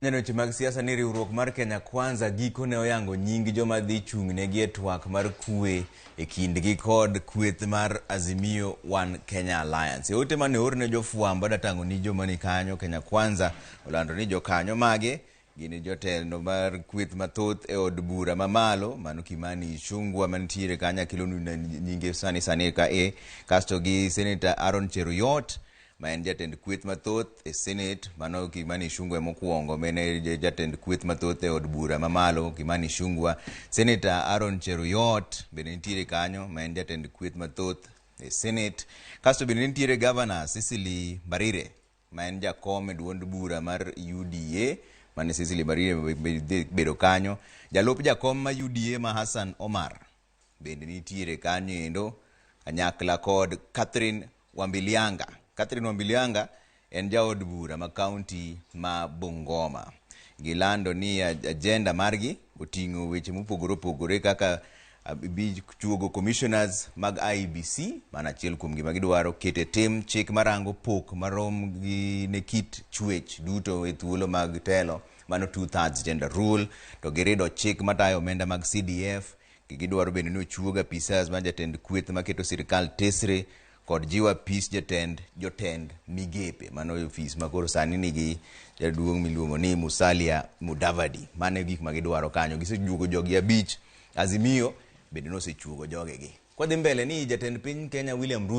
Neno weche mag siasa ni riwruok mar Kenya Kwanza giko ne oyango nying joma dhi chung'negi e twak mar kwe e kindgi kod kweth mar Azimio One Kenya Alliance. E ote mane oor ne jofwambo datang'o ni joma ni kanyo Kenya Kwanza olando ni jokanyo mage gin jotelo mar kweth mathoth e od bura mamalo mano Kimani Ichung'wa mantiere kanyo akelonu nyinge sani sani ka e kasto gi Senator Aaron Cheruiyot ma en jatend kweth mathoth e Senate mano Kimani Ichung'wa mokwongo mene jatend kweth mathoth e od bura mamalo Kimani Ichung'wa. Senator Aaron Cheruiyot bende nitiere kanyo ma en jatend kweth mathoth e Senate. Kasto bende nitiere Governor Cecily Mbarire ma en jakom e duond bura mar UDA mane Cecily Mbarire bedo kanyo. Jalup jakom ma UDA ma Hassan Omar bende nitiere kanyo endo kanyakla kod Catherine Wambilianga. Catherine Wambilianga en jaod bura ma kaunti ma Bungoma. Gilando ni agenda margi oting'o weche mopogore opogore kaka chuogo commissioners mag IEBC mana achiel kuom gima gidwaro keto e tim chik marango pok marom gi ne kit chwech duto e thuolo mag telo mano 2/3 gender rule to girido chik matayo omenda mag CDF gidwaro bende ni ochuog apisas mar jatend kweth maketo sirikal tesre kod jiwo apis jatend jotend migepe mano ofis ma koro sani nigi jaduong' miluongo ni Musalia Mudavadi. Mano e gik ma gidwaro kanyo. Gisechuogo jogi abich. Azimio bende nosechuogo jogegi. Kwadhi mbele ni jatend piny Kenya William Ruto